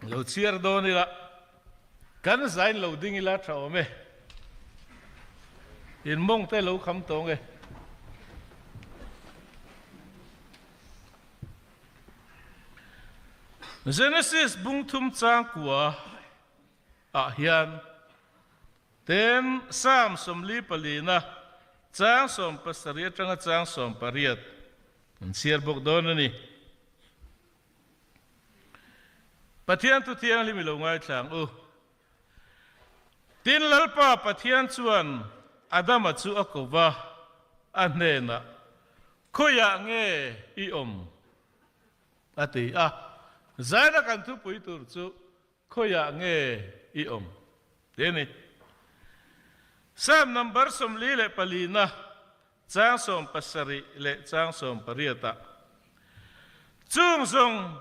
Lo chhiar dawn ila, kan zain lo ding ila tha awm e. In mawng te lo kham tawng e. Genesis bung thum chang kua ah hian ten Psalm 44 na chang 17 atanga chang 18 an chhiar bawk dawn a ni. Pathian thu thianghlim i lo ngaithla ang u. Tin, Lalpa Pathian chuan Adama chu a ko va, a hnenah, Khawiah nge i awm? a ti a. Zaina kan thupui tur chu Khawiah nge i awm? Ti a ni. Psalm number 44 na chang 70 leh chang 18 ah, Chung zawng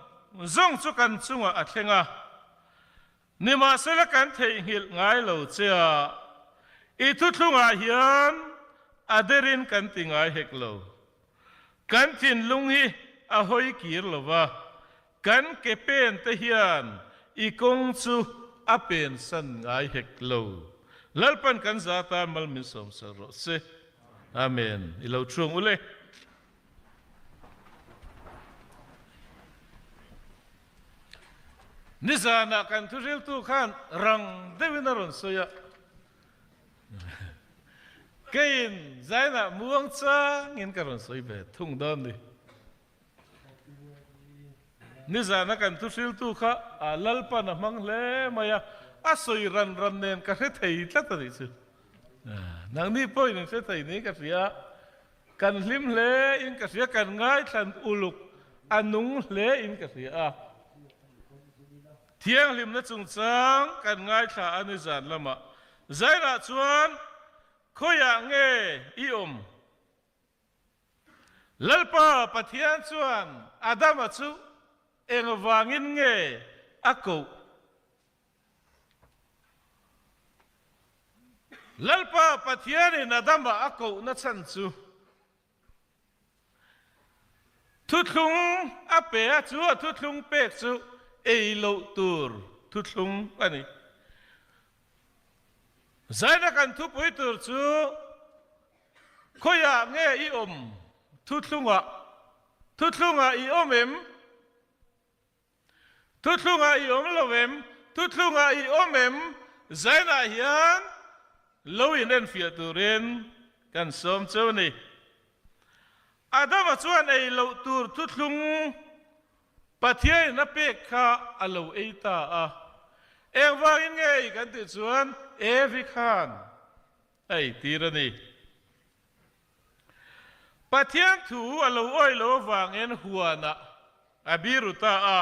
zawng chu kan chungah a thleng a, nimahsela kan theihnghilh ngai lo che a, i thuthlungah hian a derin kan ti ngai hek lo. Kan thinlung hi a hawi kir lo va, Kan ke pen te hian i kawng chu a pen san ngai hek lo. Lalpan kan za tan mal min sawm ser rawh se. Amen. I lo chhuang u le. Nizanah kan thuhriltu khan rang deuhin a rawn sawi a. Keiin zainah muang changin ka rawn sawi ve thung dawn ni. Nizana kan thuhriltu kha Lalpan a hmang hle mai a, a sawi ran ran nen ka hre thei tlat a nih chu. Nangni pawhin in hre thei niin ka hria. Kan hlim hle in ka hria, kan ngaithlan uluk a nung hle in ka hria a. Thianghlimna chungchang kan ngaithla a nizan lamah. Zairah chuan khawiah nge i awm? Lalpa Pathian chuan Adama chu engvangin nge a koh? Lalpa Pathianin Adama a kohna chhan chu thuthlung a pe a, chu a thuthlung pek chu ei loh tur thuthlung a ni. Zaina kan thupui tur chu Khawiah nge i awm? Thuthlungah. Thuthlungah i awm em? Thuthlungah i awm lo em? Thuthlungah i awm em? Zainah hian lo inenfiah turin kan sawm cheu a ni. Adama chuan ei loh tur thuthlung Pathianin a pek kha a lo ei ta a. Engvangin nge ei kan tih chuan Evi khan a eitir a ni. Pathian thu a lo awih loh avangin huanah a biru ta a.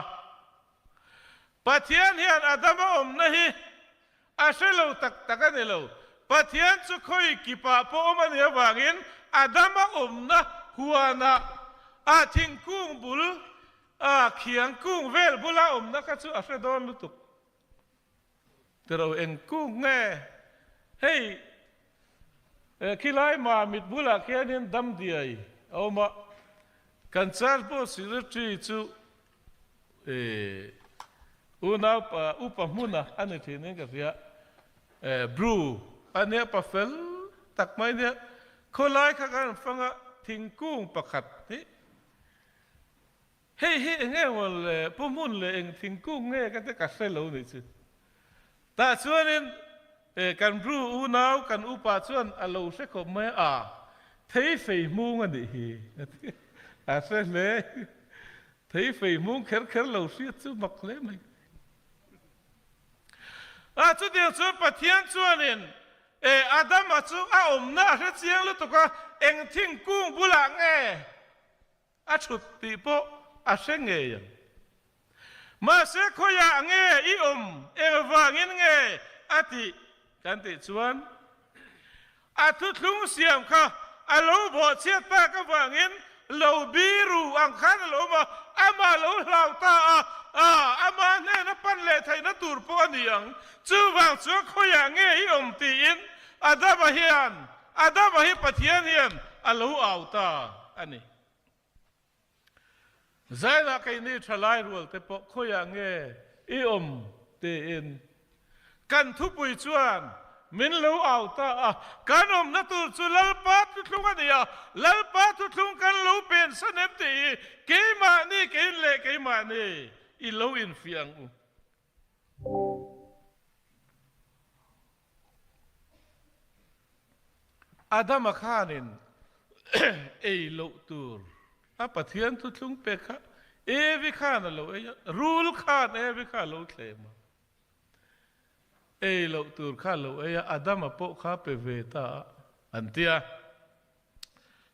Pathian hian Adama awmna hi a hre lo tak tak a ni lo. Pathian chu khawi kipah pawh awm a nih avangin Adama awmna huanah a thingkung bul, a khiang kung vel bula awmna kha chu a hre dawn lutuk. Tiro eng kung nge hei khilai Mamit bulah khianin damdiai a awm a, kan church board secretary chu unau pa upa hmuna a ni thin in ka hria, Bru a nia pa fel tak mai nia, khawlai kha kan fang a thingkung pakhat hi Hei hi eng emaw le pu hmun leh eng thingkung nge ka te ka hre lo nih chu. Tah chuanin kan bru unau kan upa chuan a lo hre khawp mai a, thei fei hmung a nih hi a ti. A hre hle. Thei fei hmung kher kher lo hriat chu mak hle mai. A chutiang chuan Pathian chuanin Adama chu a awmna a hre chiang lutuk a, eng thingkung bulah nge A thut tih pawh a hre ngei ang. Mahse khawiah nge i awm, engvangin nge a tih kan tih chuan a thuthlung siam kha a lo bawhchhiat tak avangin lo biru ang khan a lo awm a, amah lo hlau ta a, a amah hnena pan leh theihna tur pawh a ni ang. Chuvang chuan khawiah nge i awm tiin Adama hian Adama hi Pathian hian a lo au ta a ni. Zainah keini thalai rual te pawh khawiah nge i awm? tiin kan thupui chuan min lo au ta a. Kan awmna tur chu Lalpa thuthlung a ni a, Lalpa thuthlung kan lo pensan em tih hi keimahni kein leh keimahni i lo infiah ang u. Adama khanin ei loh tur a Pathian thuthlung pek kha Evi khan a lo ei a, rul khan Evi kha a lo thlem a. Ei loh tur kha a lo ei a, Adama pawh kha pe ve ta a, an ti a.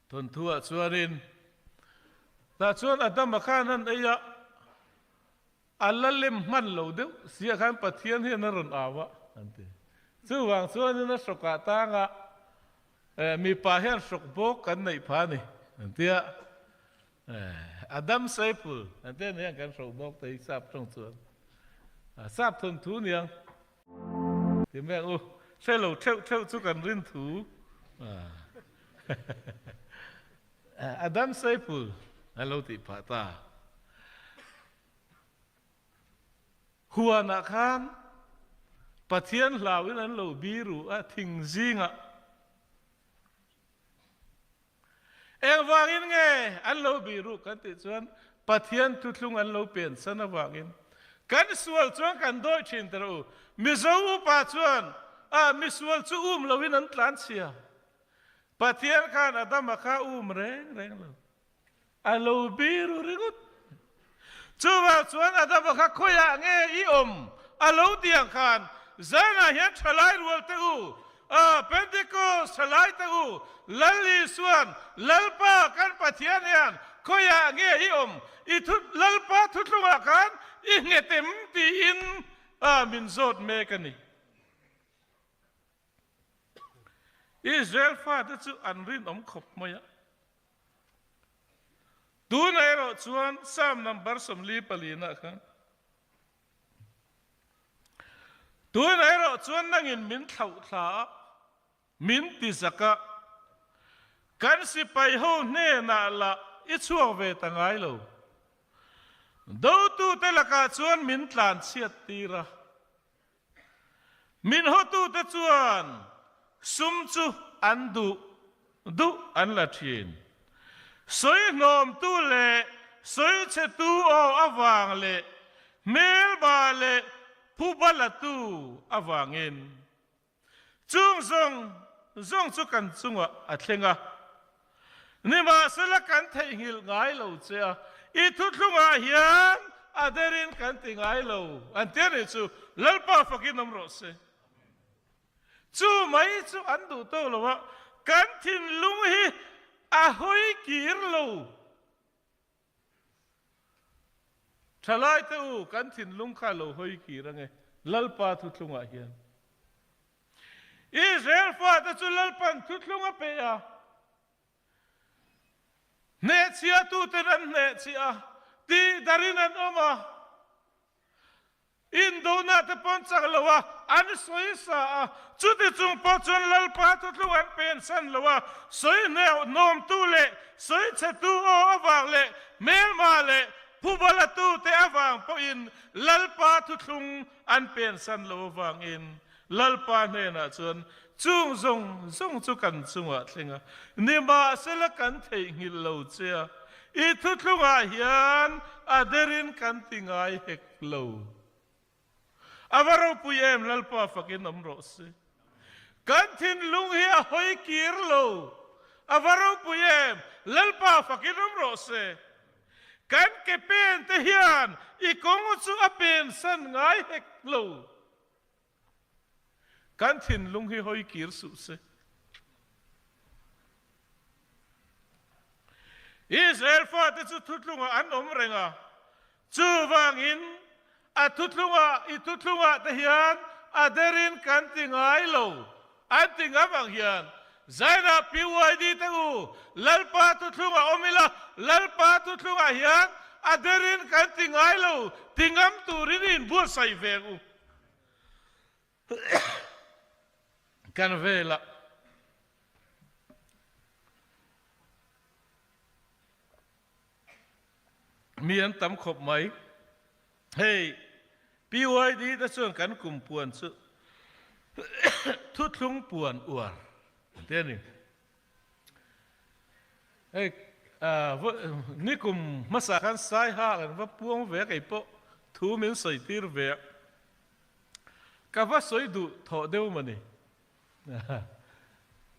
Thawnthuah chuanin, Tah chuan Adama khan an ei a, A la lem hman lo deuh sia khan Pathian hian a rawn au a, an ti. Chuvang chuanin a hrawkah tanga mipa hian hrawk bawk kan neih pha a ni, an ti a. Adam Seipul an ti a ni hian kan hrawk bawk te hi sap tawng chuan sap thawnthu niang ti mai ang u. Hre lo theuh theuh chu kan rin thu. Adam Seipul a lo tih phah ta. Huanah khan Pathian hlauin an lo biru a thing zingah. Engvangin nge an lo biru kan tih chuan Pathian thuthlung an lo pensan avangin. Kan sual chuan kan dawi thin ta rawh u. Mizo upa chuan a misual chu um loin an tlanchhia. Pathian khan Adama kha um reng reng lo. A lo biru ringawt. Chuvang chuan Adama kha khawiah nge i awm? A lo ti ang khan Zanah hian thalai rual teh u, Pentecost thalai teh u, Lal Isuan, Lalpa kan Pathian hian khawiah nge i awm? I thu Lalpa thuthlungah khan i nghet em? tiin min zawt mek a ni. Israel fate chu an rinawm khawp mai a. Tunah erawh chuan Psalm number 44 khan, Tunah erawh chuan nangin min thlauh thla a, min ti zak a, kan sipai ho hnenah lah i chhuak ve ta ngai lo. Dotute lakah chuan min tlanchhiat tir a. Min hotute chuan sum chu an duh duh an la thin. Sawi hnawmtu leh sawi chhetu aw avang leh hmelba leh phuba latu avangin chung zawng zawng chu kan chungah a thleng a. Nimahsela kan theihnghilh ngai lo che a, i thuthlungah hian a derin kan ti ngai lo an ti a nih chu, Lalpa fakin awm rawh se. Chu mai chu an duh tawk lo a, kan thinlung hi a hawi kir lo. Thalai te u, kan thinlung kha lo hawi kir ange, Lalpa thuthlungah hian. Israel fate chu Lalpan thuthlung a pe a, hnehchhiatuten an hnehchhiah a, tihdarin an awm a, indona te pawn chak lo a, an sawi sa a, chuti chung pawh chuan Lalpa thuthlung an pensan lo a, sawi hnawmtu leh sawi chhetu aw avang leh hmelma leh phubalatute avang pawhin Lalpa thuthlung an pensan lo avangin Lalpa hnenah chuan chung zawng zawng chu kan chungah thleng a, nimahsela kan theihnghilh lo che a, i thuthlungah hian a derin kan ti ngai hek lo. A va ropui em, Lalpa fakin awm rawh se. Kan thinlung hi a hawi kir lo. A va ropui em, Lalpa fakin awm rawh se. Kan ke pen te hian i kawng chu a pensan ngai hek lo. Kan thinlung hi hawi kir suh se. Israel fate chu thuthlungah an awm reng a, chuvangin a thuthlungah i thuthlungah te hian a derin kan ti ngai lo an ti ngam ang hian Zainah PYD te u Lalpa thuthlungah awm ila, Lalpa thuthlungah hian a derin kan ti ngai lo ti ngam turin i inbuatsaih ve ang u. Kan velah mi an tam khawp mai. Hei. PYD te chuan kan kum puan chu thuthlung puan uar an ti a ni. Hei nikum hmasa khan Saiha kan va puang ve a kei pawh thu min sawi tir ve a, ka va sawi duh thawh deuh maw ni.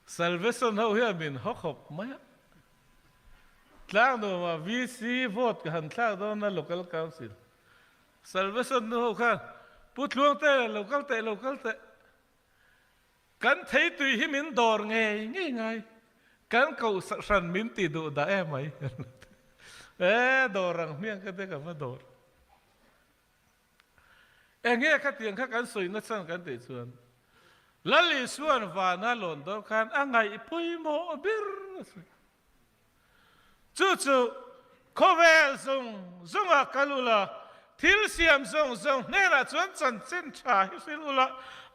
Salvation ho hian min haw khawp mai a, Tlangnuamah VC vote ka han thlak dawn a Local Council. Salvation nu ho khan Pu Tluangte lo kal teh lo kal teh. Kan theitui hi min dawr ngei ngei ngai. Kan koh hran min ti duh dah em mai. E dawr ang hmiang ka te ka va dawr. Enge khatiang kha kan sawi nachhan kan tih chuan Lal Isua'n vana lawn dawn khan a ngaih pawimawh ber a sawi. Chu chu khawvel zawng zawngah kal ula, thil siam zawng zawng hnenah chuan chanchin tha hi hrilh ula,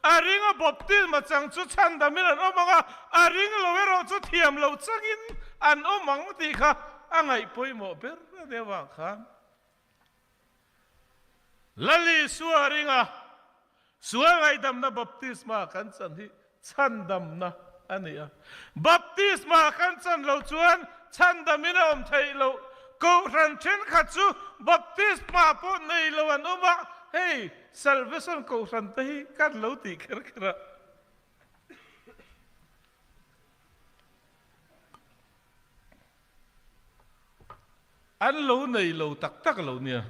a ring a bawptilma chang chu chhandamin an awm ang a, a ring lo erawh chu thiam lo changin an awm ang tih kha a ngaih pawimawh ber a nia vang khan. Lal Isua ringa sual ngaihdamna baptisma kan chan hi chhandamna a ni a. Baptisma kan chan loh chuan chhandamin a awm theih loh. Kohhran thenkhat chu baptisma pawh nei lo an awm a, hei salvation kohhran te hi kan lo tih kher kher a. An lo nei lo tak tak lo nia.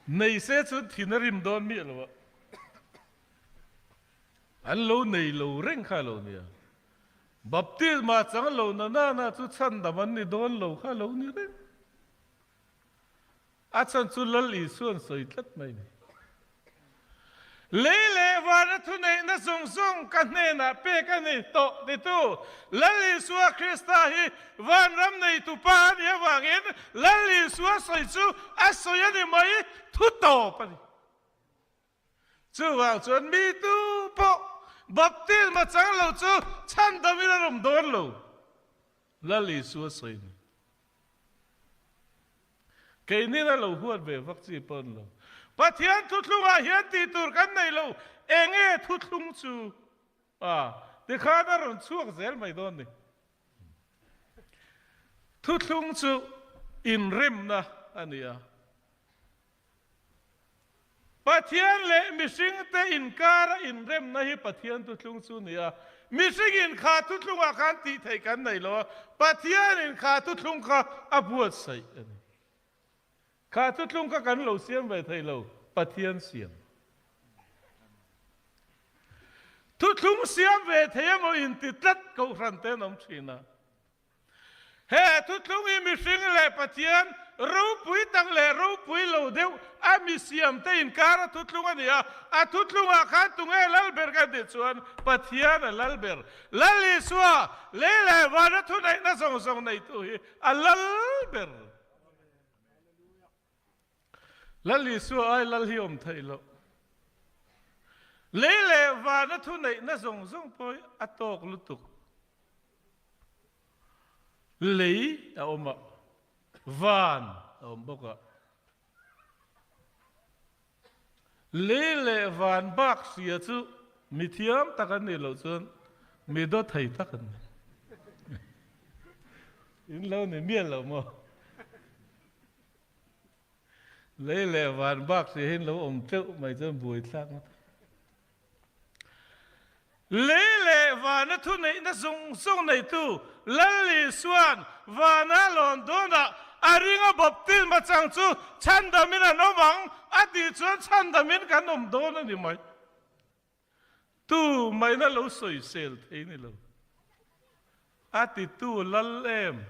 Nei se chuan thin a rim dawn miah lo a. An lo nei lo reng kha lo nia. Baptisma chang lo na na na chu chhandam an ni dawn lo kha lo ni reng. A chhan chu Lal Isua'n sawi tlat mai ni. Lei leh vana thuneihna zawng zawng ka hnenah pek a ni tawh titu Lal Isua Krista hi vanram neitu pa a nih avangin Lal Isua sawi chu a sawi a ni mai, thu tawp a ni. Chuvang chuan mi tu pawh baptisma chang lo chu chhandamin a rawm dawn lo, Lal Isua sawi a ni. Keinin a lo huat ve vak chi pawh an lo. Pathian thuthlungah hian tih tur kan nei lo, enge thuthlung chu a tikhan a rawn chhuak zel mai dawn ni. Thuthlung chu inremna a ni a. Pathian leh mihringte inkara inremna hi Pathian thuthlung chu ni a. Mihringin kha thuthlungah khan tih theih kan nei lo a, Pathianin kha thuthlung kha a buatsaih a ni. Kha thuthlung kha kan lo siam ve thei lo, Pathian siam. Thuthlung siam ve thei emaw inti tlat kohhran te an awm thin a. He thuthlung hi mihring leh Pathian ropui tak leh ropui lo deuh a mi siamte inkara thuthlung a ni a. A thuthlungah khan tunge lal ber kan tih chuan Pathian a lal ber. Lal Isua, lei leh vana thuneihna zawng zawng neitu hi a lal ber. Lal Isua ai lal hi awm theih loh. Lei leh vana thuneihna zawng zawng pawh hi a tawk lutuk. Lei a awm a, van a awm bawk a. Lei leh van bak hria chu mi thiam tak an nih loh chuan mi daw thei tak an ni. In lo ni mial lo maw? Lei leh van bak hria hi in lo awm teuh mai chuan buaithlak ngawt. Lei leh vana thuneihna zawng zawng neitu Lal Isua'n vana lawn dawnah a ringa baptisma chang chu chhandamin an awm ang a tih chuan chhandamin kan awm dawn a ni mai. Tu maina lo sawisel thei ni lo. A titu Lal em?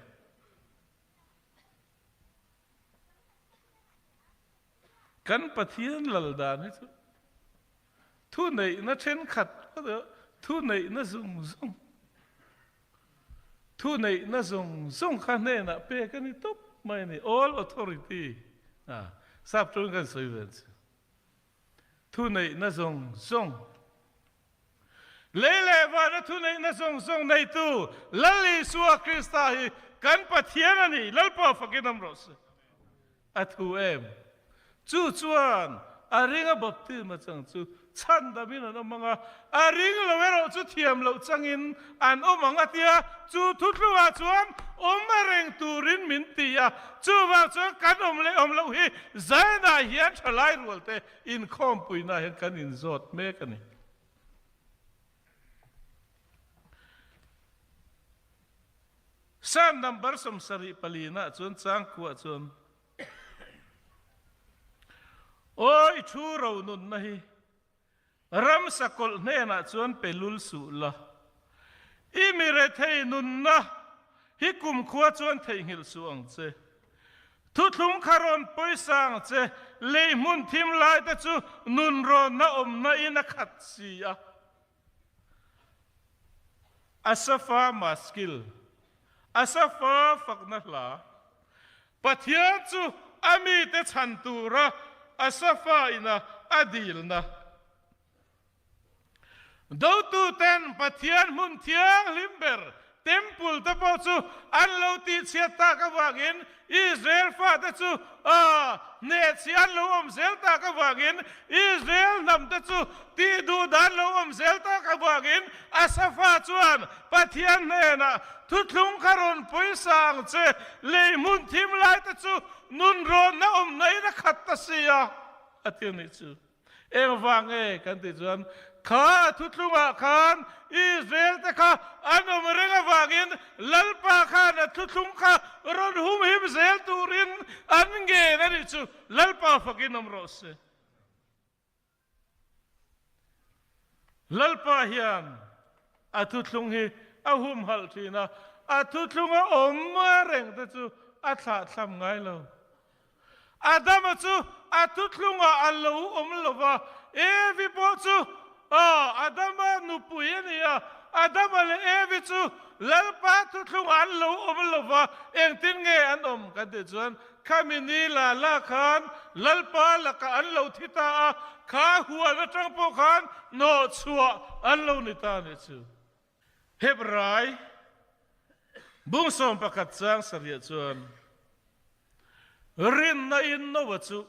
Kan Pathian lal dan hi chu thuneihna thenkhat thuneihna zawng zawng thuneihna zawng zawng kha hnenah pek a ni tawp mai a ni. All authority a sap tawngin kan sawi ve chu. Thuneihna zawng zawng Lei leh vana thuneihna zawng zawng neitu Lal Isua Krista hi kan Pathian a ni. Lalpa fakin awm rawh se. A thu em? Chu chuan a ringa baptisma chang chu chhandamin an awm ang a, a ring lo erawh chu thiam loh changin an awm ang a tia, chu thuthlungah chuan awm a reng turin min ti a, chuvang chuan kan awm leh awm loh hi Zion-ah hian thalai rualte inkhawmpuinaah hian kan inzawt mek a ni. Psalm number 74 na chuan changkuah chuan Aw i thu ro nunna hi ramsa kawlh hnenah chuan pe lul suh la, i mi rethei nunna hi kumkhua chuan theihnghilh suh ang che. Thuthlung kha rawn pawisa ang che, lei hmun thim lai te chu nunrawnna awmna in a khat si a. Asafa Maskil, Asafa fakna hla. Pathian chu a mite chhan tura Asafa ina a dilna. Dotuten Pathian hmun thianghlim ber Temple te pawh chu an lo tihchhiat tak avangin Israel fate chu hnehchhi an lo awm zel tak avangin Israel hnam te chu tih duh dan lo awm zel tak avangin Asafa chuan Pathian hnenah thuthlung kha rawn pawisa ang che, lei hmun thim lai te chu nunrawnna awm naiin a khat ta si a, a ti a nih chu. Engvang nge kan tih chuan kha a thuthlungah khan Israel te kha an awm reng avangin Lalpa khan a thuthlung kha rawn humhim zel turin an ngen a nih chu Lalpa fakin awm rawh se. Lalpa hian a thuthlung hi a humhalh thin a, a thuthlunga awm reng te chu a thlahthlam ngai lo. Adama chu a thuthlungah a lo awm lo va, Evi pawh chu Adama nupui a ni a. Adama leh Evi chu Lalpa thuthlungah an lo awm lo va, engtin nge an awm kan tih chuan khami ni la la khan Lalpa lakah an lo thi ta a, kha huan atang pawh khan hnawhchhuah an lo ni ta a nih chu. Hebrai bung 11 chang sarih chuan rinna in Noah chu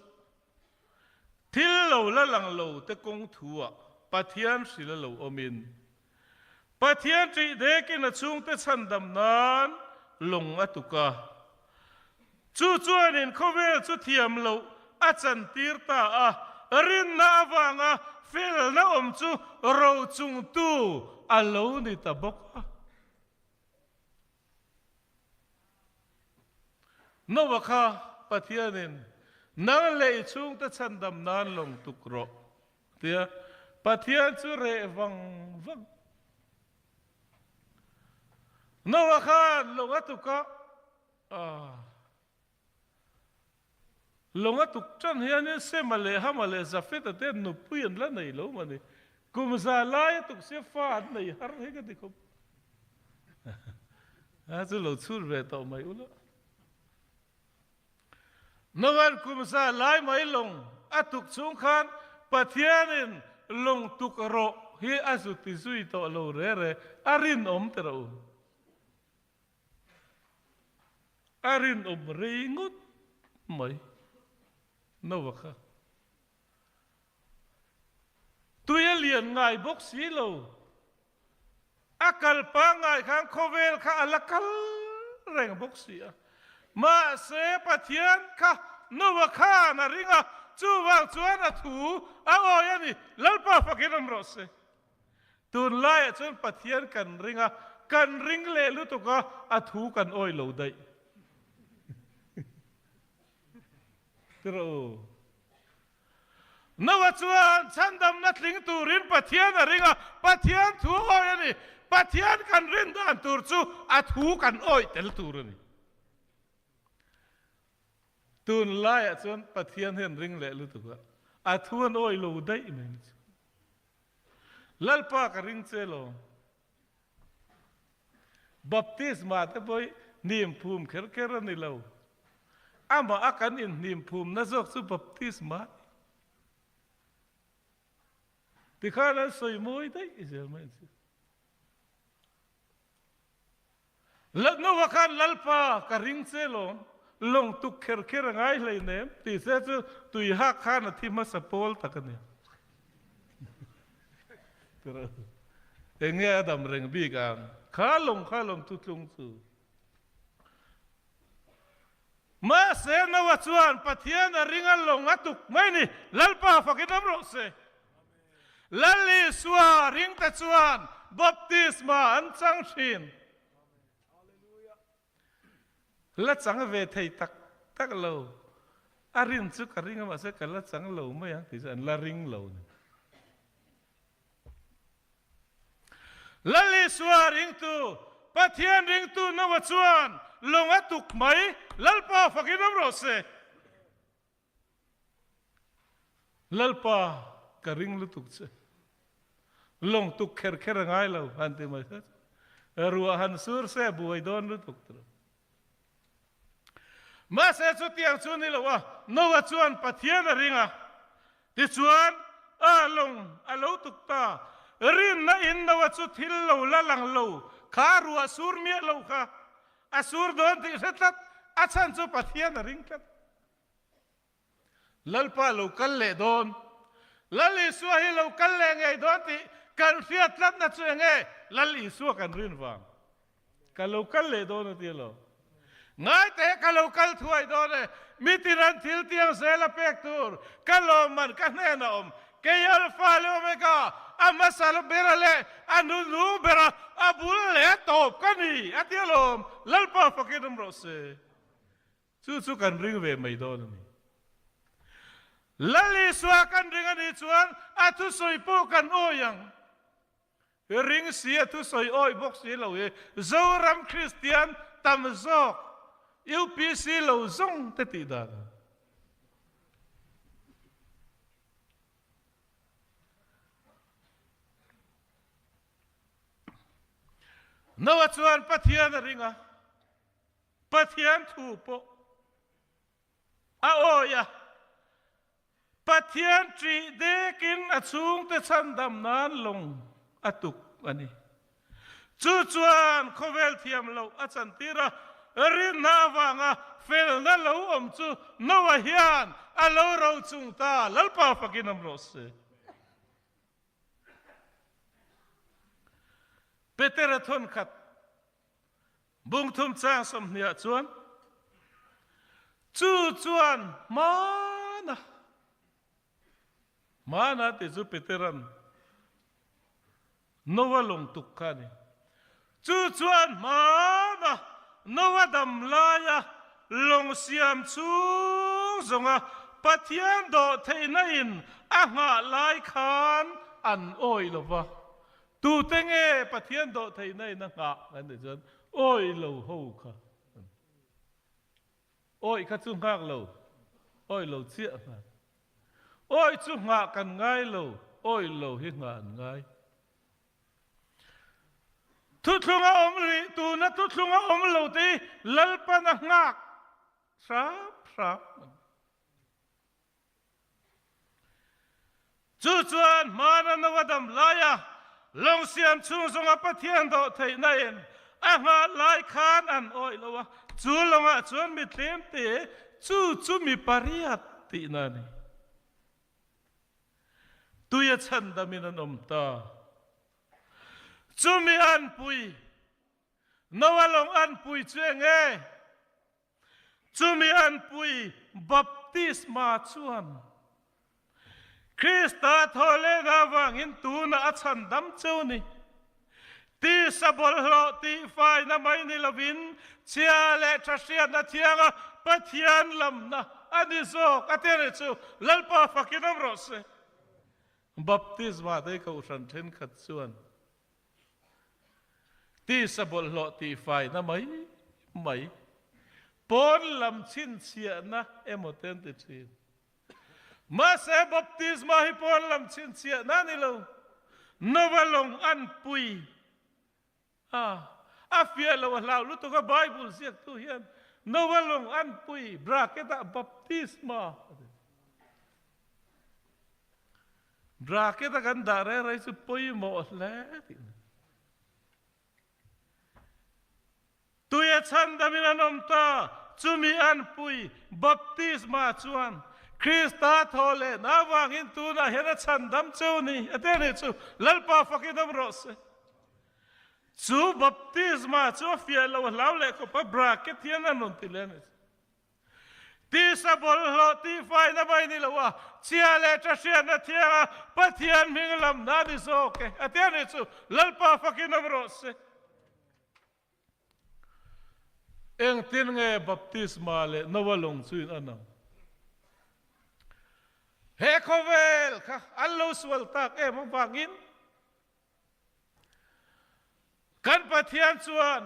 thil lo la lang lo te kawng thu ah Pathian hril a lo awm in Pathian ṭih dekin a chhungte chhandam nan lawng a tuk a. Chu chuanin khawvel chu thiam loh a chantir ta a, rinna avanga felna awm chu rochungtu a lo ni ta bawk a. Noah kha Pathianin, Nang leh i chhungte chhandam nan lawng tuk rawh, tia Pathian chu reh vang vang. Noah khan lawng a tuk a, Lawng a tuk tan hianin Sema leh Hama leh Jafeta te nupui an la nei lo mah ni. Kum za lai a tuk sia fa an nei har hi ka ti khawp. A chu lo chhut ve tawh mai ula. Noan kum za lai mai lawng a tuk chung khan Pathianin lawng tuk rawh hi a zu ti zui tawh lo re re a rinawm ti rawh u. A rinawm rei ngawt mai Noah kha. Tui a lian ngai bawk si lo. A kal pangngai khan khawvel kha a la kal reng bawk si a. Mahse Pathian kha Noah khan a ring a, chuvang chuan a thu a awi a ni. Lalpa fakin awm rawh se. Tunlaiah chuan Pathian kan ring a, kan ring leh lutuk a, a thu kan awi lo daih. Tiraw u. Noah chuan chhandamna tling turin Pathian a ring a, Pathian thu awi a ni. Pathian kan rin dan tur chu a thu kan awi tel tur a ni. Tunlaiah chuan Pathian hian ring leh lutuk a, a thu an awi lo daih mai ni chu. Lalpa ka ring che lo. Baptisma te pawh hi hnim phum kher kher a ni lo. Amah a kan inhnim phumna zawk chu baptisma a ni. Tikhan an sawi mawi daih zel mai chu. Noah khan Lalpa ka ring che lawm. Lawng tuk kher kher a ngai hleinem tih se chu tui hak khan a thi hmasa pawl tak a ni. Eng nge a dam reng bik ang? Kha lawng kha lawng thutlung chu. Mahse Noah chuan Pathian a ring a lawng a tuk mai ni. Lalpa fakin awm rawh se. Lal Isua ringte chuan baptisma an chang thin. La chang ve thei tak tak lo. A rin chu ka ring a mahse ka la chang lo mai ang tih chu an la ring lo ni. Lal Isua ringtu, Pathian ringtu Noah chuan lawng a tuk mai, Lalpa fakin awm rawh se. Lalpa ka ring lutuk che. Lawng tuk kher kher a ngai lo han ti mai se. Ruah han sur se buai dawn lutuk tur. Mahse chutiang chu ni lo a, Noah chuan Pathian a ring a. Tichuan a lawng a lo tuk ta. Rinna in Noah chu thil lo la lang lo kha ruah sur miah lo kha a sur dawn tih hre tlat, a chhan chu Pathian a ring tlat. Lalpa lo kal leh dawn. Lal Isua hi lo kal leh ngei dawn tih kan hriat tlatna chu eng nge? Lal Isua kan rin vang. Ka lo kal leh dawn a ti lo. Ngai teh ka lo kal thuai dawn e. Mi tiran thil tiang zel a pek tur ka lawmman ka hnenah awm. Kei Alpha leh Omega, a hmasa bera leh a nunung bera a bul leh tawp ka ni a ti alawm. Lalpa fakin awm rawh se. Chu chu kan ring ve mai dawn a ni. Lal Isua kan ring a nih chuan a thusawi pawh kan awi ang. Ring si a thusawi awi bawk si lo hi Zoram Kristian tam zawk UPC lo zawng te tih dan a ni. Noah chuan Pathian a ring a. Pathian thu pawh a awi a, Pathian ṭih dekin a chhungte chhandam nan lawng a tuk a ni. Chu chuan khawvel thiam loh a chantir a, rinna avanga felna lo awm chu Noah hian a lo rochung ta, Lalpa fakin awm rawh se. Petera thawnkhat Bungthum chang sawmhniah chuan chu chuan hmana hmana tih chu Peteran Noah lawng tuk kha a ni. Chu chuan hmana Noah dam laia lawng siam chhung zawnga Pathian dawh theihna in a nghah lai khan an awih lo va. Tute nge Pathian dawh theihna in a nghah kan tih chuan awih lo ho kha an awih kha chu nghak lo, awih lo chiah nghak. Awih chu nghah kan ngai lo, awih lo hi nghah an ngai. Thuthlung a awm rih, tuna thuthlung a awm lo te hi Lalpan a nghak hram hram a ni. Chu chuan hmana Noa dam laia lawng siam chhung zawnga Pathian dawh theihna in a nghah lai khan an awih lo a, chu lawngah chuan mi tlem te chu chu mi pariat tihna a ni. Tuia chhandamin an awm ta. Chumi anpui, Noa lawng anpui chu eng nge? Chumi anpui baptisma chuan Krista thawhlehna avangin tunah a chhandam cheu ni. Tisa bawlhhlawh tihfaina mai ni lovin chhia leh tha hriatna thianga Pathian lamna a ni zawk a ti a ni chu Lalpa fakin awm rawh se. Baptisma te kohhran thenkhat chuan Tisa bawlhhlawh tihfaina mai mai, pawn lam chhinchhiahna emaw te an ti thin. Mahse baptisma hi pawn lam chhinchhiahna a ni lo, Nova lawng an pui a, a fiah lo a hlau lutuk a, Bible ziaktu hian Nova lawng an pui bracket ah baptisma a ti. Bracket a kan dah reng reng chu pawimawh hle tih a ni. Tuia chhandamin an awm ta. Chumi anpui baptisma chuan Krista thaw lehna avangin tunah hian a chhandam cheu ni a ti a nih chu. Lalpa fakin awm rawh se. Chu baptisma chu a fiah lo a hlau leh khawp a, bracket hian a rawn ti leh a ni. Tisa bawlhhlawh tihfaina mai ni lo a, chhia leh tha hriatna thianga Pathian hming lamna a ni zawk e, a ti a nih chu. Lalpa fakin awm rawh se. Engtin nge baptisma leh Noa lawng chu in an ang? He khawvel kha an lo sual tak em avangin Kan Pathian chuan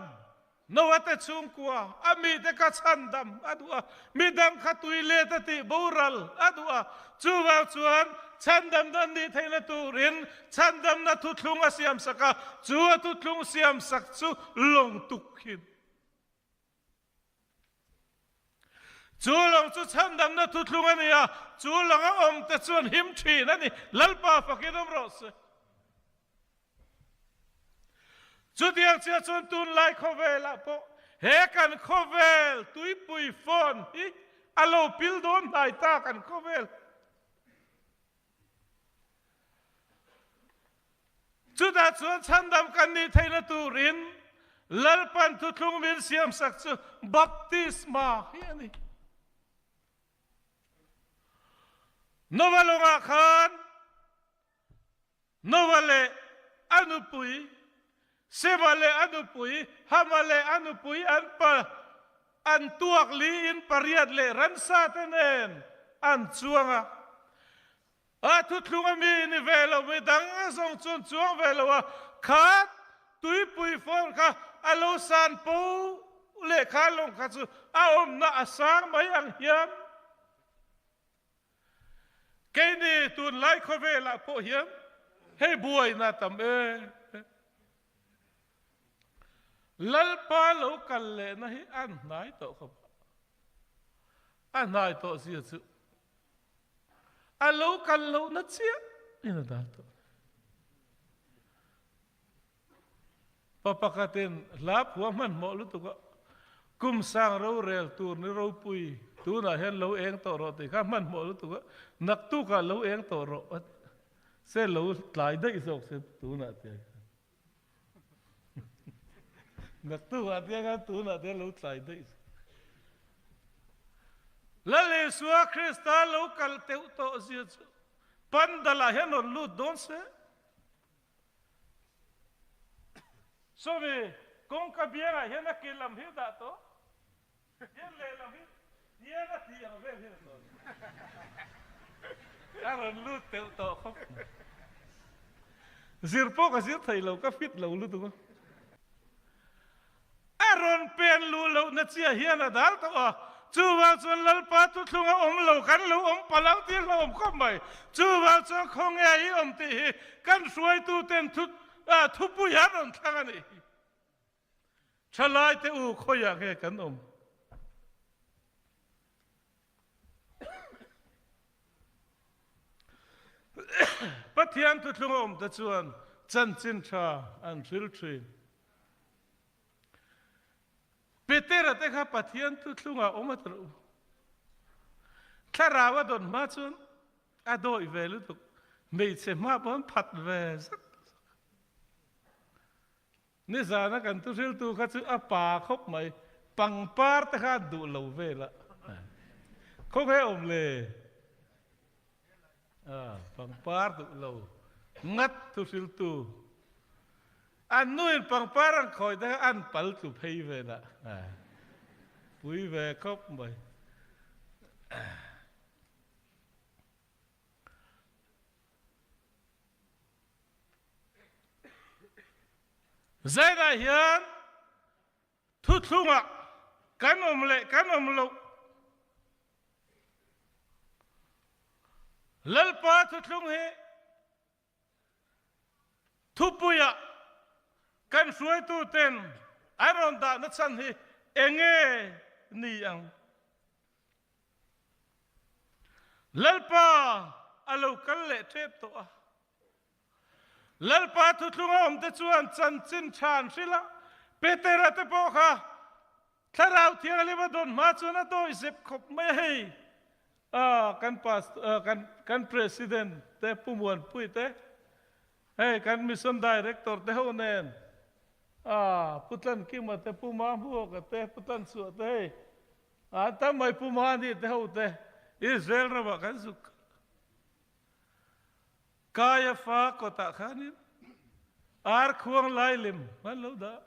Noa te chhungkua a mite kha chhandam a duh a, midang kha tui let a tih boral a duh a. Chuvang chuan chhandamna an nih theihna turin chhandamna thuthlung a siamsak a, chu a thuthlung siamsak chu lawng tuk hin. Chu lawng chu chhandamna thuthlung a ni a, chu lawng a awm te chuan him thin a ni. Lalpa fakin awm rawh se. Chutiang chiah chuan tunlai khawvelah pawh he kan khawvel tuipui phone hi a lo pil dawn hnai ta kan khawvel. Chutah chuan chhandam kan nih theihna turin Lalpan thuthlung min siamsak chu baptisma hi a ni. Nova lawngah khan Nova leh a nupui, Sema leh a nupui, Hama leh a nupui an pa an tuak liin pariat leh ransa te nen an chuang a. A thuthlung a mi ni ve lo, mi dang a zawng chuan chuang ve lo a, kha tuipui fawn kha a lo san po leh kha lawng kha chu a awmna a sang mai ang hian. Keini tunlai khawvelah pawh hian hei buaina tam em em. Lalpa lo kal lehna hi an hnai tawh khawp a, a hnai tawh zia chu a lo kal lohna chiah in a dal tawh. Pa pakhatin hla phua hmanhmawh lutuk a, kum sang rorel tur ni ropui tunah hian lo eng tawh rawh tih kha hmanhmawh lutuk a, naktukah lo eng tawh rawh a ti. Se lo tlai daih zawk se tunah tiang hian. Naktukah tiang hian tunah tiang lo tlai daih zawk. Lal Isua Krista lo kal teuh tawh zia chu pandalah hian rawn lut dawn se. Sawmi, kawngka biangah hian a ke lam hi dah tawh. Hian lehlam hi hian a tih ang vel hian a tawh. A rawn lut teuh tawh khawp mai. Zir pawh ka zir thei lo, ka fit lo lutuk a. A rawn pen luh lohna chiah hian a dal tawh a, chuvang chuan Lalpa thuthlung a awm lo, kan lo awm palh ang tih hlauhawm khawp mai. Chuvang chuan khawnge i awm tih hi kan hruaituten thu thupui an rawn thlang a nih hi. Thalaite u khawiah nge kan awm? Pathian thuthlung a awm te chuan chanchin tha an hril thin. Petera te kha Pathian thuthlungah awm a ti lo. Thlarau a dawn hma chuan a dawih ve lutuk. Hmeichhe hma pawh an phat ve zak zak. Nizana kan thuhriltu kha chu a pa khawp mai. Pangpar te kha an duh lo vel a. Khawnge awm le? Pangpar duh lo ngat thuhriltu. An nuin pangpar an khawi te kha an pal tlu phei vel a. Pui ve khawp mai. Zainah hian thuthlungah kan awm leh kan awm loh Lalpa thuthlung hi thupuiah kan hruaituten an rawn dahna chhan hi enge ni ang? Lalpa a lo kal leh tep tawh a. Lalpa thuthlunga awmte chuan chanchin tha an hrilh a, Petera te pawh kha. Thlarau Thianghlim a dawn hma chuan a dawi zep khawp mai a hei. Kan pastor, kan kan president te Pu Muanpui te, hei kan mission director te ho nen, Pu Tlankima te, Pu Mahmuaka te, Pu Tlanchhuah te hei, an tam mai Pu Mani te ho te Israel ramah kan zuk. Kaiafa kawtah khanin ar khuang lai lem an lo dah.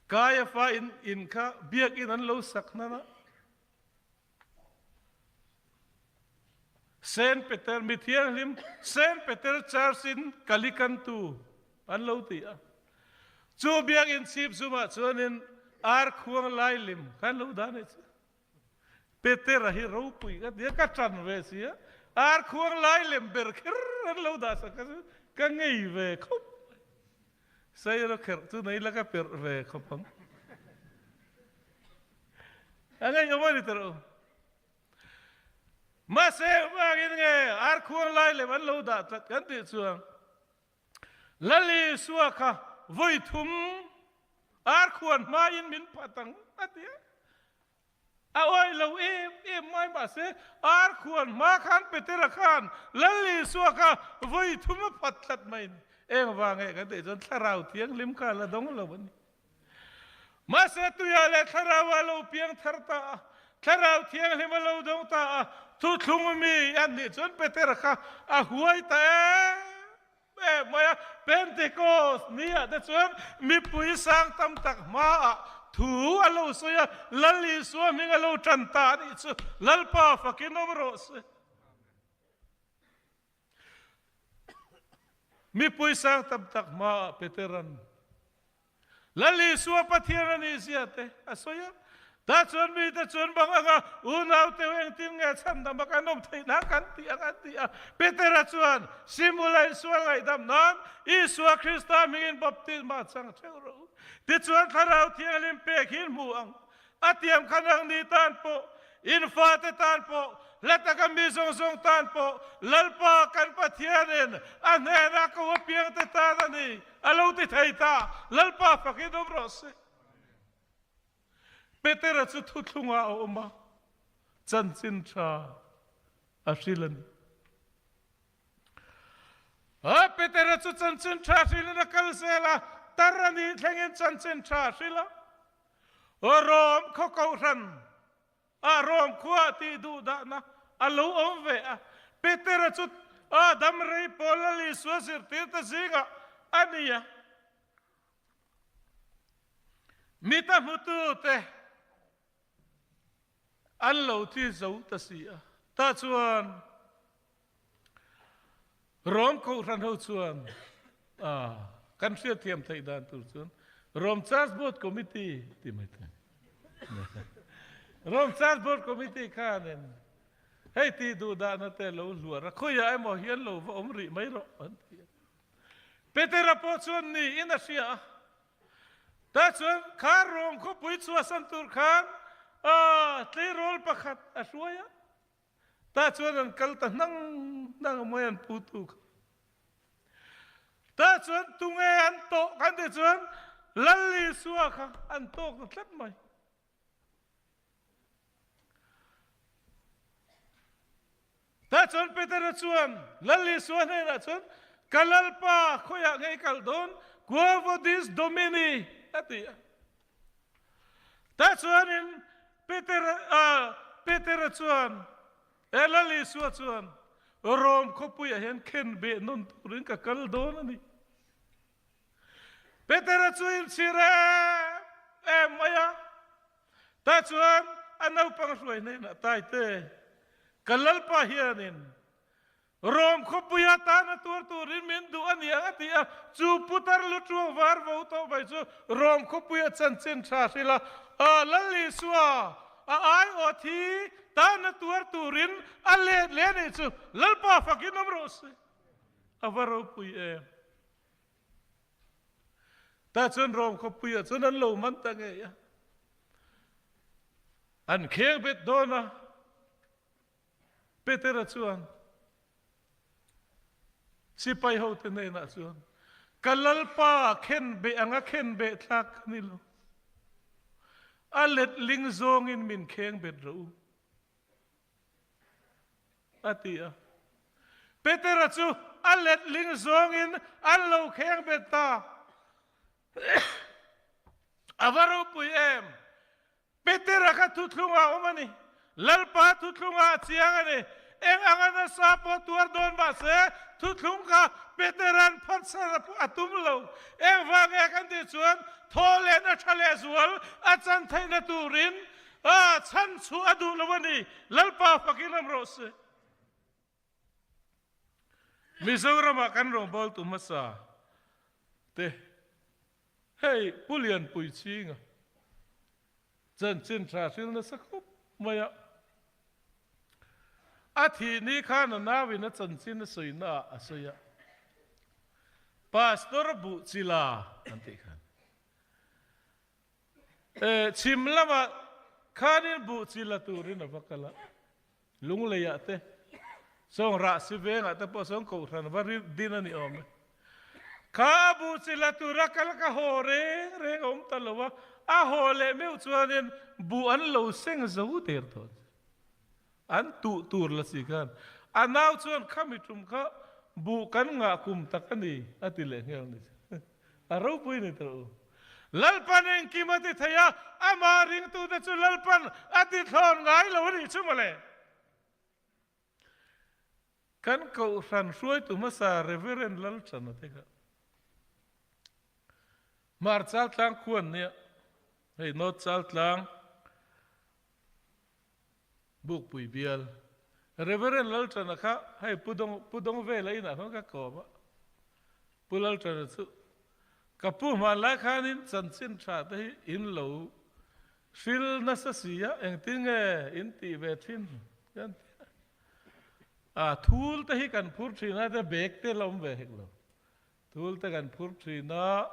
Kaiafa in in kha biakinn an lo sak hnan a. Saint Peter mi thianghlim Saint Peter Church in Kalikantu an lo ti a. Chu biakinn chhip zumah chuanin ar khuang lai lim kha an lo dah nei chu. Petera hi ropui ka tia ka ṭan ve si a, ar khuang lai lem ber kher an lo dah sak a chu ka ngei ve khawp mai. Sairo kherh chu nei la ka perh ve khawp ang. A ngei awm a ni tawh. Mahse engvangin nge ar khuang lai lem an lo dah tlat kan tih chuan Lal Isua kha vawi thum ar khuan hmain min phat ang a ti a. A awih lo em em mai mahse ar khuan hma khan Petera khan Lal Isua kha vawi thum a phat tlat mai a ni. Engvang nge kan tih chuan Thlarau Thianghlim kha a la dawng lo a ni. Mahse tuiah leh Thlarau a lo piang thar ta a, Thlarau Thianghlim a lo dawng ta a, thuthlung mi an nih chuan Petera kha a huai ta em em mai a. Pentecost ni ah te chuan mipui sang tam tak hmaah thu a lo sawi a, Lal Isua hming a lo tan ta a nih chu Lalpa fakin awm rawh se. Mipui sang tam tak hmaah Petera'n Lal Isua Pathian a nih zia te a sawi a. Tah chuan mite chuan bang anga unaute ho engtin nge chhandam a kan awm theih nan kan tih ang an ti a. Petera chuan Simula Isual ngaihdam nan Isua Krista hmingin baptisma chang theuh rawh u. Tichuan Thlarau Thianghlim pek hi in hmu ang. A tiam kha nangni tan pawh, in fate tan pawh, hla taka mi zawng zawng tan pawh Lalpa kan Pathianin a hnenah ko apiangte tan a ni, a lo ti thei ta. Lalpa fakin awm rawh se. Petera chu thuthlungah a awm a, chanchin tha a hril a ni. A Petera chu chanchin tha hrilin a kal zel a, tar a nih thlengin chanchin tha a hril a. Rom khaw kohhran ah Rom khua tih duh dahna a lo awm ve a. Petera chu a dam rei pawl Lal Isua zirtirte zingah a ni a. Mita hmutute an lo thi zo ta si a. Tah chuan Rom kohhran ho chuan kan hriatthiam theih dan tur chuan Rom Church Board Committee ti mai thei. Rom Church Board Committee khanin hei ti duh dahna te lo hluar a, khawiah emaw hian lo va awm rih mai rawh an ti a. Petera pawh chuan niin a hria a. Tah chuan kha Rom khawpui chhuahsan tur khan tleirawl pakhat a hruai a. Tah chuan an kal ta hnang hnang a mai an pu tu kha. Tah chuan tunge an tawh kan tih chuan Lal Isua kha an tawk ta tlat mai. Tah chuan Petera chuan Lal Isua hnenah chuan ka Lalpa khawiah nge i kal dawn? Quo vodis Domini a ti a. Tah chuanin Peter Petera chuan, E Lal Isua chuan, Rom khawpuiah hian khen beh nawn turin ka kal dawn a ni. Petera chu inchhir em em mai a. Tah chuan a naupang hruai hnenah, Taite, ka Lalpa hianin Rom khawpui atana tuar turin min duh a ni ang a ti a, chu putar lu tuang var vo tawh mai chu Rom khawpui a chanchin tha hrilh a, a Lal Isua a aiawh thi tana tuar turin a let leh a nih chu Lalpa fakin awm rawh se. A va ropui em. Tah chuan Rom khawpui ah chuan an lo man ta ngei a, an kheng bet dawn a. Petera chuan sipai hote hnenah chuan, Ka Lalpa khen beh anga khen beh thlak ka ni lo. A letling zawngin min kheng bet rawh u, a ti a. Petera chu a letling zawngin an lo kheng bet ta. A va ropui em! Petera kha thuthlungah a awm a ni. Lalpa thuthlungah a chiang a ni. Eng anga nasa pawh tuar dawn mahse thuthlung kha Petera'n phatsan a tum lo. Engvang nge kan tih chuan thaw leh na tha leh zual a chan theihna turin chhan chhuah a duh lo a ni. Lalpa fakin awm rawh se. Mizoramah kan rawngbawltu hmasa te hei Pu Lianpui Chhinga chanchin tha hril nasa khawp mai a, a thih ni khan a nauin a chanchin a sawina ah a sawi a, Pastor Buhchila an tih khan chhim lamah khanin Buhchila turin a va kal a. Lungleiah te, sawng rahsi vengah te pawh sawn kohhran va ri din a ni awm e. Kha a bu chi la tura kal ka haw reng reng a awm ta lo a, a haw leh meuh chuanin bu an lo seng zo der tawh che. An tuh tur la si khan a nau chuan khami tum kha bu kan ngah kum tak a ni a ti leh nghel ni che. A ropui ni tawh u. Lalpan engkim a ti thei a, amah ringtute chu Lalpan a ti thlawn ngai lo a nih chu mawle. Kan Kohhran hruaitu hmasa Reverend Lalchana te kha Hmar Chaltlang khua an nia, hei North Chaltlang Bukpui bial Reverend Lalṭana kha hei Pu Dawng Pu Dawngvela inah khan ka kawm a, Pu Lalṭana chu ka pu hmanlai khanin chanchin tha te hi in lo hril nasa si a, engtin nge in tih ve thin kan ti a, a thul te hi kan phur thin a, te bag te la awm ve hek lo, thul te kan phur thin a,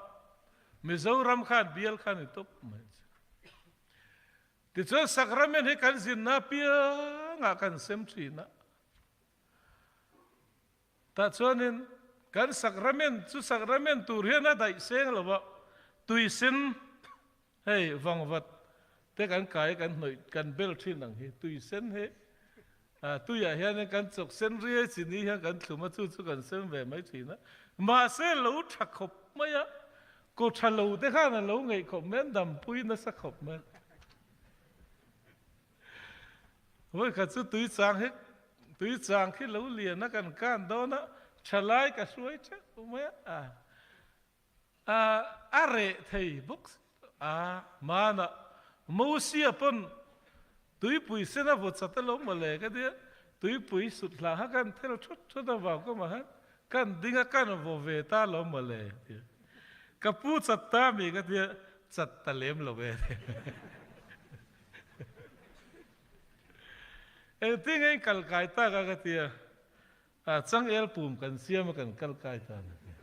Mizoram khan bial khan i tawp mai chu. Tichuan sacrament hi kan zinna apiangah kan sem thin a. Tah chuanin kan sacrament chu sacrament tur hian a daih seng lo a, tuisen hei vangvat te kan kai kan hnawih kan bel thin ang hi tuisen hi tuiah hianin kan chawk sen riai chi ni hian kan thlum a chu chu kan sem ve mai thin a. Mahse lo tha khawp mai a, Ko tha lo te khan a lo ngeih khawp mai, an dampui nasa khawp mai. Vawikhat chu tui chang hi tui chang khi lo lian a kan kan dawn a, thalai ka hruai teuh mai a, a a reh thei bawk si lo a, hmanah Mosia pawn tuipui sen a vaw chat alawm mawle ka tia, tuipui sut hlah kha kan thel thut thut a vau ka mah khan Kan ding a kan vaw ve ta lo mawle tia. Ka pu chat ta mi ka tia chat ta lem lo e tia. Engtin nge in kal kai tak a ka tia. A changel pum kan siam a kan kal kai ta na tia.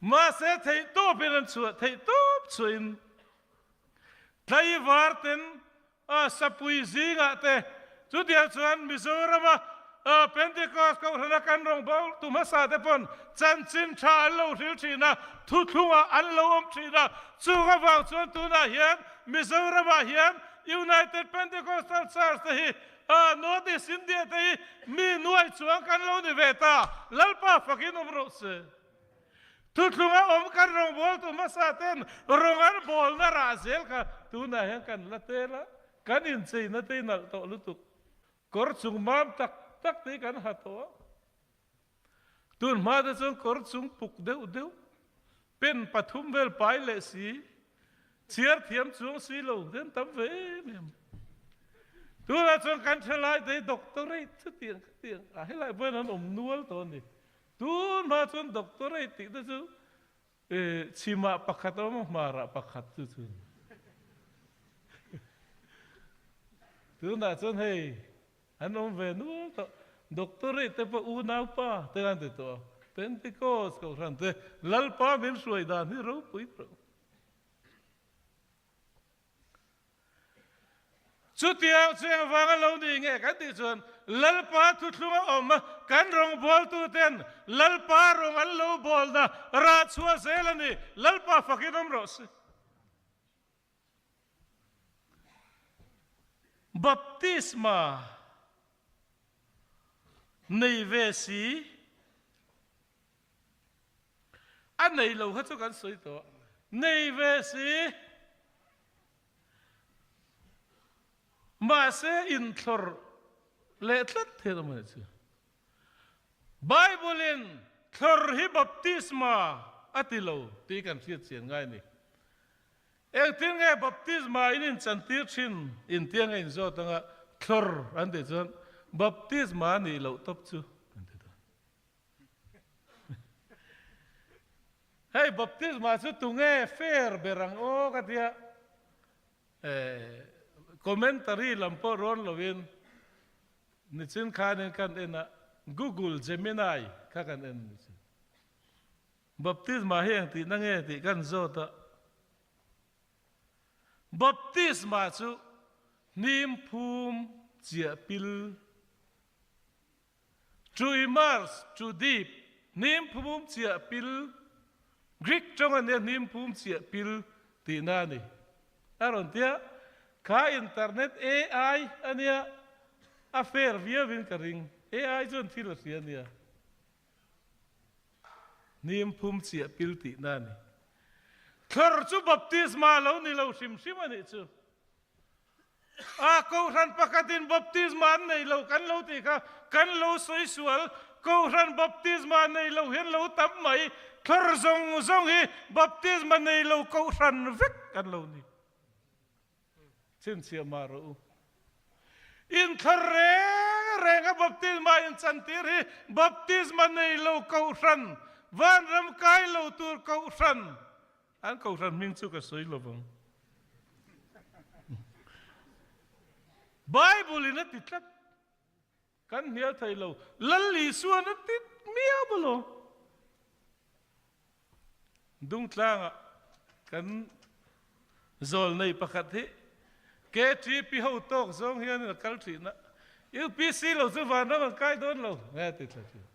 Mahse theih tawp in an chhuah theih tawp chhuah in tlaivar ten A sapui zingah te chutiang chuan Mizorama Pentecost Kohhrana kan rawngbawltu hmasa te pawn chanchin tha an lo hril thin a, thuthlungah an lo awm thin a. Chung avang chuan tunah hian Mizoramah hian United Pentecostal Church te hi North East India te hi mi nuai chuang kan lo ni ve ta. Lalpa fakin awm rawh se. Thuthlunga awm kan rawngbawltu hmasa ten rawng an bawlna rah zel kha tunah hian kan la tel a, kan incheina te hi nalh tawh lutuk. Kawr chung mam tak tak te hi kan ha tawh a. Tun hma te chuan kawr chung puk deuh deuh, pen pathum vel pai leh si, chhiar thiam chuang si lo te an tam ve em em. Tunah chuan kan thalai te hi doctorate chutiang khatiang a helai pawhin an awm nual tawh a ni. Tun hma chuan doctorate tih te chu chhimah pakhat a awm a, hmarah pakhat chu chu. Tunah chuan hei an awm ve nual tawh. Doctorate te pawh unaupa te an ti tawh a. Pentecost kohhran te Lalpa min hruai dan hi ropui tawh. Chutiang chu engvang a lo ni nge kan tih chuan Lalpa thuthlung a awm a, kan rawngbawltuten Lalpa rawng an lo bawlna rah chhuah zel a ni. Lalpa fakin awm rawh se. Baptisma nei ve si a nei lo kha chu kan sawi tawh nei ve si mahse inthlawr leh tlat thei a mawni chu. Bible in thlawr hi baptisma a ti lo tih kan hriat chian ngai a ni. Engtin nge baptisma in inchantir thin intiang a inzawt anga thlawr an tih chuan baptisma a nih loh tawp chu an ti ta. Hei baptisma chu tunge fair ber ang aw ka tia commentary lam pawh rawn lovin nichin khanin kan en a Google Gemini kha kan en nichin. Baptisma hi eng tihna nge tih kan zawt a, Baptisma chu hnim phum chiah pil, to immerse, to dip, hnim phum chiah pil, Greek tawng a nia hnim phum chiah pil tihna a ni. A rawn ti a, kha internet AI a nia, a fair viauin ka ring, AI chuan thil a hria a nia. Hnim phum chiah pil tihna a ni. Thlawr chu baptisma lo ni lo hrim hrim a nih chu. A Kohhran pakhatin baptisma an nei lo kan lo tih kha kan lo sawi sual. Kohhran baptisma nei lo hian lo tam mai. Thlawr zawng zawng hi baptisma nei lo kohhran vek kan lo ni. Chhinchhiah mah rawh u. Inthlawr reng reng a baptisma inchantir hi baptisma nei lo kohhran, vanram kai lo tur kohhran, an kohhran hming chu ka sawi lo vang. Bible in a ti tlat. Kan hnial thei lo. Lal Isuan a ti miau bawlh aw. Dungtlangah kan zawl nei pakhat hi KTP ho tawk zawng hian a kal thin a. UPC lo chu vanram an kai dawn lo nge ti thla thin.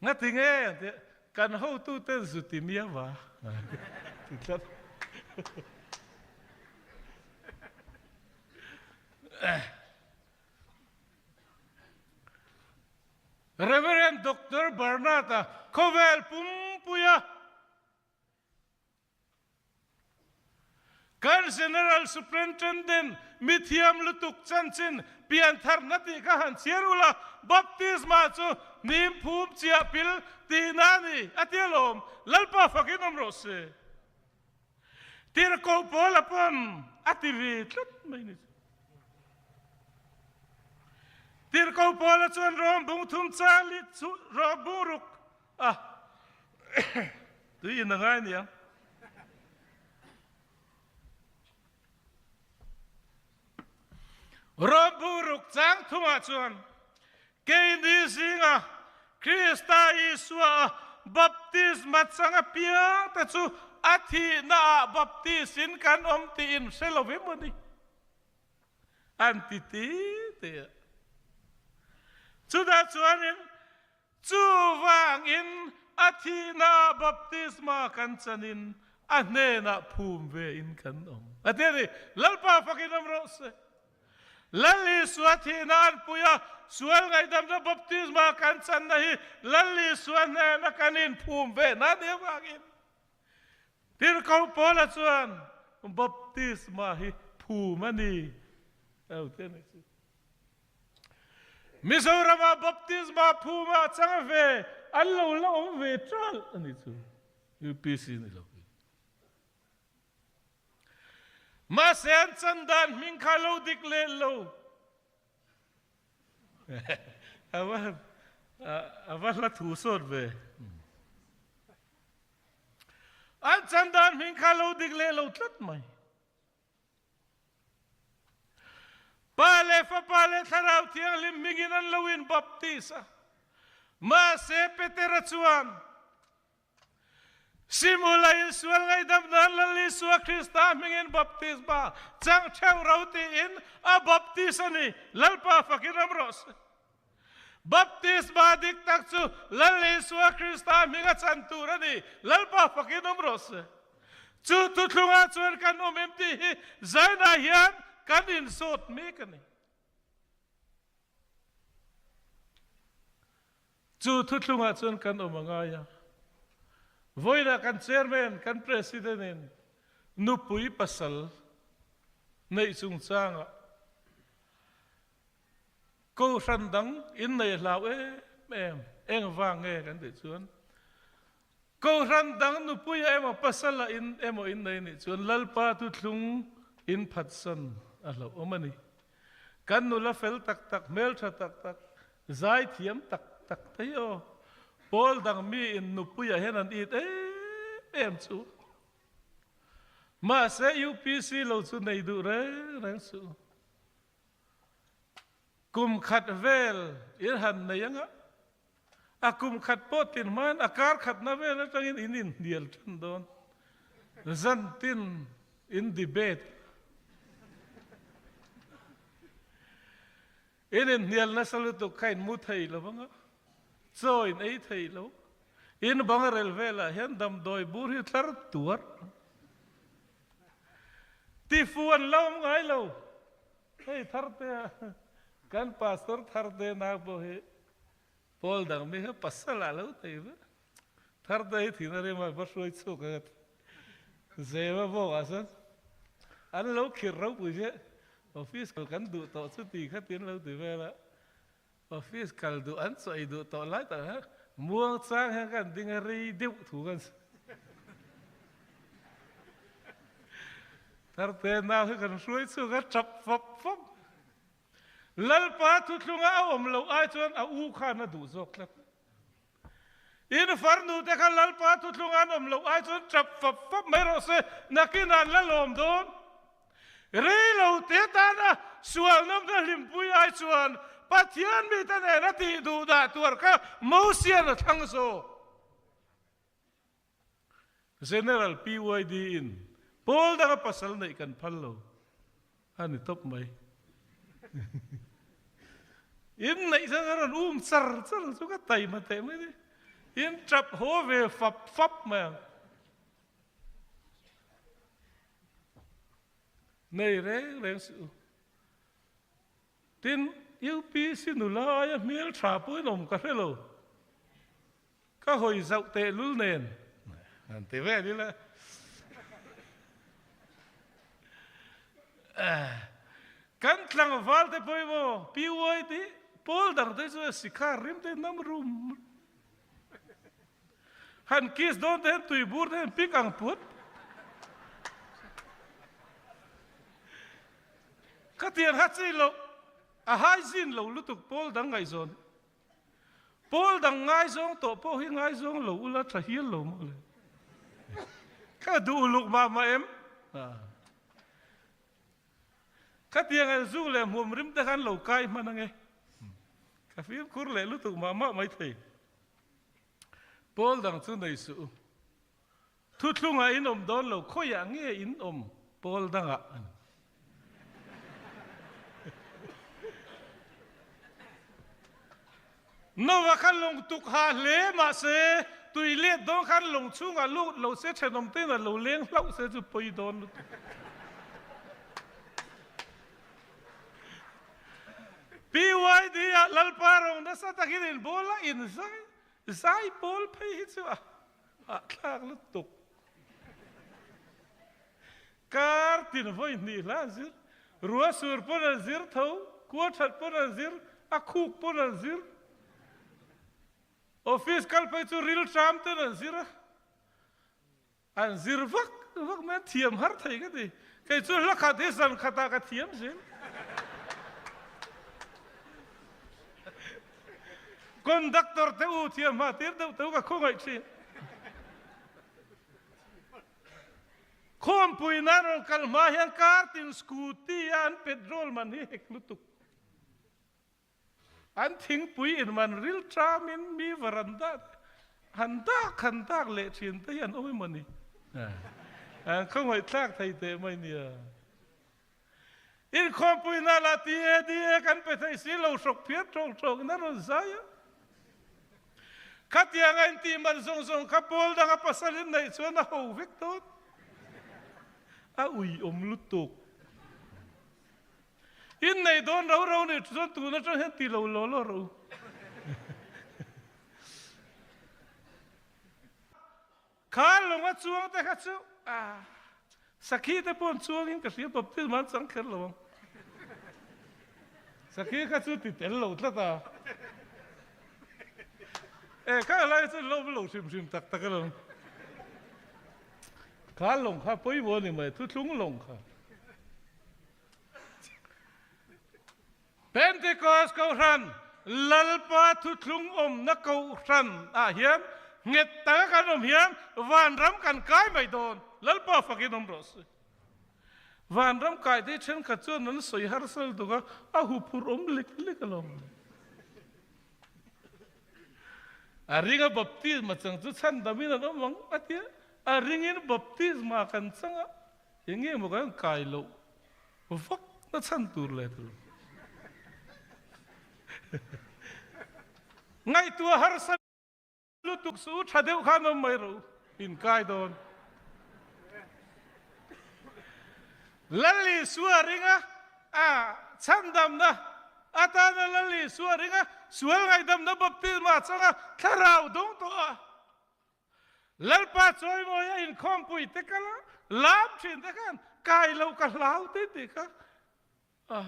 Ngati nge an ti kan hotu ten zu ti miau a ti tlat. Rev. Doctor Bernard-a khawvel pumpuia kan General Superintendent mithiam lutuk chanchin piantharna tih kha han chhiar ula, baptisma chu hnim phum chiah pil tihna a ni a ti alawm, Lalpa fakin awm rawh se. Tirhkoh Paula pawn a ti ve tlat mai ni chu. Tirhkoh Paula chuan Rom bung thum chali chu Rom bung ruk a tui in a ngai niang. Rom bung ruk chang thumah chuan Keini zinga Krista Isua a baptisma chang apiang te chu a thihnaah baptis-in kan awm tih in hre lo emaw ni? An ti ti ti a. Chutah chuanin chuvangin a thihnaah baptisma kan chanin a hnenah phum ve in kan awm. A ti a ni, Lalpa fakin awm rawh se. Lal Isua thihna an pui a, sual ngaihdamna baptisma kan channa hi Lal Isua hnena kan inphum ve na nih avangin Tirhkoh Paula chuan baptisma hi phum a ni a lo ti a ni chu. Mizorama baptisma phuma chang ve an lo la awm ve ṭalh a ni chu. UPC ni lo hi. Mahse an chan dan hming kha lo dik leh lo. A va a va hla thu sawt ve. An chan dan hming kha lo dik leh lo tlat mai. Pa leh Fapa leh Thlarau Thianghlim hmingin an lo in baptis a. Mahse Petera chuan Simula in sual ngaihdam nan Lal Isua Krista hmingin baptisma chang theuh ro tiin a baptis a ni. Lalpa fakin awm rawh se. Baptisma dik tak chu Lal Isua Krista hming a chan tur a ni. Lalpa fakin awm rawh se. Chu thuthlungah chuan kan awm em tih hi zainah hian kan insawt mek a ni. Chu thuthlungah chuan kan awm a ngai a. Vawiinah kan chairman, kan president in nupui pasal neih chungchangah kohhran dang inneih a hlau em em. Engvang nge kan tih chuan kohhran dang nupuia emaw pasala in emaw innei nih chuan Lalpa thuthlung inphatsan a hlauhawm a ni. Kan nula fel tak tak, hmeltha tak tak, zaithiam tak tak te hi aw, pawl dang mi in nupuiah hian an it em em chu. Mahse UPC lo chu nei duh reng reng suh. Kum khat vel in han nei anga, a kum khat pawh tin hmain a kar khatna vel atangin in inhnial tan dawn. Zantin in debate. In inhnial nasa lutuk kha in mu thei lo anga, chaw in ei thei lo. In bang rel velah hian damdawi bur hi tlar tuar. Tifu an la awm ngai lo. Hei Thartea, kan Pastor Thartea nak pawh hi Paul dang mi kha pasal ah lo thei ve. Thartea hi thihna rem ah va hruai chhuak ang a ti. Zema bawk ah chuan an lo khirh ropui chiah. Office kal kan duh tawh chu ti kha ti an lo ti vel a. Office kal duh an chaw ei duh tawh lai tak hian muang chang hian kan ding a rei deuh thu kan sawi. Tharte nau hi kan hruai chhuak a tap fap fap. Lalpa thuthlunga a awm loh ai chuan a u khan a duh zawk tlat. In farnu te kha Lalpa thuthlunga an awm loh ai chuan tap fap fap mai rawh se, nakin an la lawm dawn. Rei lo te tana sual nawmna hlimpui ai chuan Pathian mite nena tih duh dah tuar kha Mosian a thlang zawk. General PYD in pawl danga pasal neih kan phal lo a ni tawp mai. In neih chuan a rawn um char char chu ka taima teh mai ni. In tap haw ve fap fap mai ang. Nei reng reng suh u. Tin, UPC nula aia hmel tha pawhin awm ka hre lo. Ka hawi zauh tehlul nen an ti ve ni le. Kan tlangval te pawimawh PYD pawl dang te chu sikhar rim te nam rum. Han kiss dawn te hian tuibur te hian pik ang put. Ka tiang ha chi lo a hygiene lo lutuk pawl dang ngaihzawn. Pawl dang ngaizawng tawh pawh hi ngaizawng lo ula tha hial lo maw le. Ka duh uluk mah mah em? Khatiang an zuk leh hmuam rim te khan lo kai hman ange. Ka fimkhur leh lutuk mah mah mai thei. Pawl dang chu nei suh u. Thuthlungah in awm dawn lo, khawiah nge in awm pawl dangah a ni. Nova kha lawng tuk ha hle mahse tui let dawn khan lawng chhungah lut lo se thenawm tein a lo leng hlauh se chu pawi dawn lutuk. PYD ah Lalpa rawng nasa takin in bawl a, in zai zai pawl phei hi chu a Hahthlak lutuk. Kar tin vawi hnih hla an zir. Rua sur pawn an zir tho, kua that pawn an zir, a khuk pawn an zir. Office kal phei chu ril tram ten an zir a. An zir vak vak mai a, thiam har thei ka ti. Kei chu hla khat hi zan khatah ka thiam zel. Conductor te u thiam hma tir deuh teu ka khawngaih thin. Khawmpui nan rawn kal hma hian car tin scooty a an petrol man hi hek lutuk. An thingpui in man ril tram in mi varanda han dak han dak leh thin te hi an awm emaw ni. An khawngaih thlak thei teh mai nia. Inkhawmpui na lah TADA kan pe thei si lo hrawk phiar tawk tawk in a rawn zai a. Khatiang a intih man zawng zawng kha pawl danga pasal in neih chuan a ho vek dawn. A uiawm lutuk. In nei dawn ro ro nih chuan tun atang hian ti lo law law rawh u. Kha lawng a chuang te kha chu sakhi te pawh an chuang in ka hria baptism an chang kher lo ang. Sakhi kha chu ti tel lo tlat a. E kha lai chu lawm lo hrim hrim tak tak alawm. Kha lawng kha pawimawh a ni mai, thuthlung lawng kha. Pentecost Kohhran, Lalpa thuthlung awmna Kohhran ah hian nghet taka kan awm hian vanram kan kai mai dawn. Lalpa fakin awm rawh se. Vanram kai te thenkhat chuan an sawi harsal tuk a, a huphurh awm lek lek alawm. A ringa baptisma chang chu chhandamin an awm ang a tia, a ringin baptisma kan chang a, eng nge maw kan kai loh Vak na chhan tur leh tur. Ngaihtuah harsa lutuk su tha deuh khan awm mai rawh u, in kai dawn. Lal Isua ringa a chhandamna atana Lal Isua ringa sual ngaihdamna baptisma changa thlarau dawng tawh a. Lalpa chawimawi a inkhawmpui te kal a, lam thin te khan kai loh ka hlau te tih kha a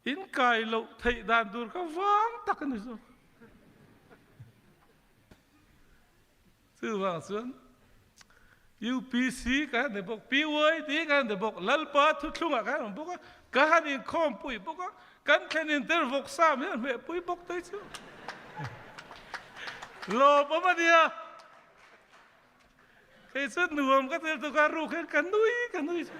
in kai loh theih dan tur kha vang tak a ni zawk. Chuvang chuan UPC ka han ni bawk, PYD ka han ni bawk, Lalpa thuthlungah ka han awm bawk a, ka han inkhawmpui bawk a, Kan thlen in tel vawk sam hian hmeh pui bawk te chu lawm awm a nia. Kei chu nuam ka tel tuk a ruk hian ka nui ka nui chu.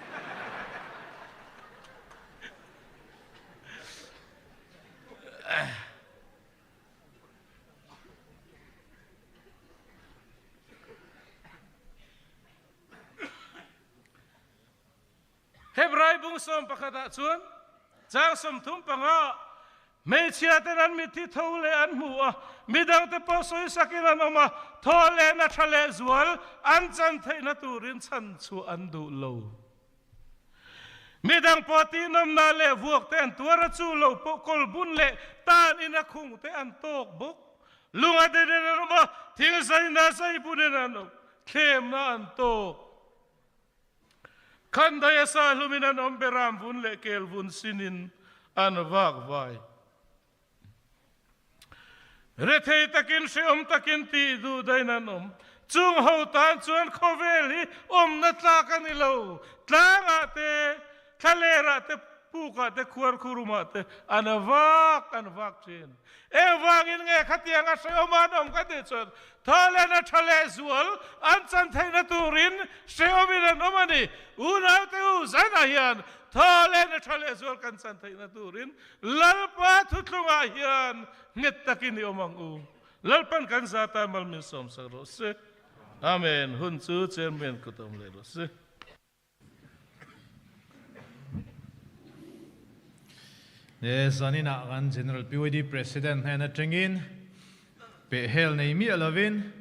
Hebrai bung 11 ah chuan chang 35 hmeichhia ten an mitthi tho leh an hmu a, midangte pawh sawisakin an awm a, thaw lehna tha leh zual an chan theihna turin chhan chhuah an duh lo. Midang pawh tihnawmna leh vuak te an tuar a, chu lo pawh kawlbun leh tan ina khung te an tawk bawk. Lunga den in an awm a, thingzaina zaibunin an awm, thlemna an tawk. Khandaia sa hlumin an awm beram vun leh kel vun sinin an vak vai. Rethei takin hrehawm takin tih duh dain an awm. Chung ho tan chuan khawvel hi awmna tlak a ni lo. Tlangah te, thlalerah te, pukah te, khuarkhurumah te an vak an vak thin. Engvangin nge khatianga hrehawm an awm ka tih chuan Thailand a tha leh zual an chan theihna turin hrehawmin an awm a ni. Unaute u zanah hian Thailand a tha leh zual kan chan theihna turin Lalpa thuthlungah hian nghet takin i awm ang u. Lalpan kan zata mal min sawmsak rawh se. Amen. Hun chu Chairman kut awm leh rawh se. He zaninah kan General PYD President hnen atangin pehhel nei miah lovin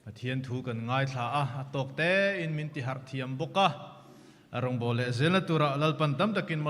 Pathian thu kan ngaithla a, a tawk tein min tiharh thiam bawk a, a rawngbâwl leh zelna turah Lalpan tam takin.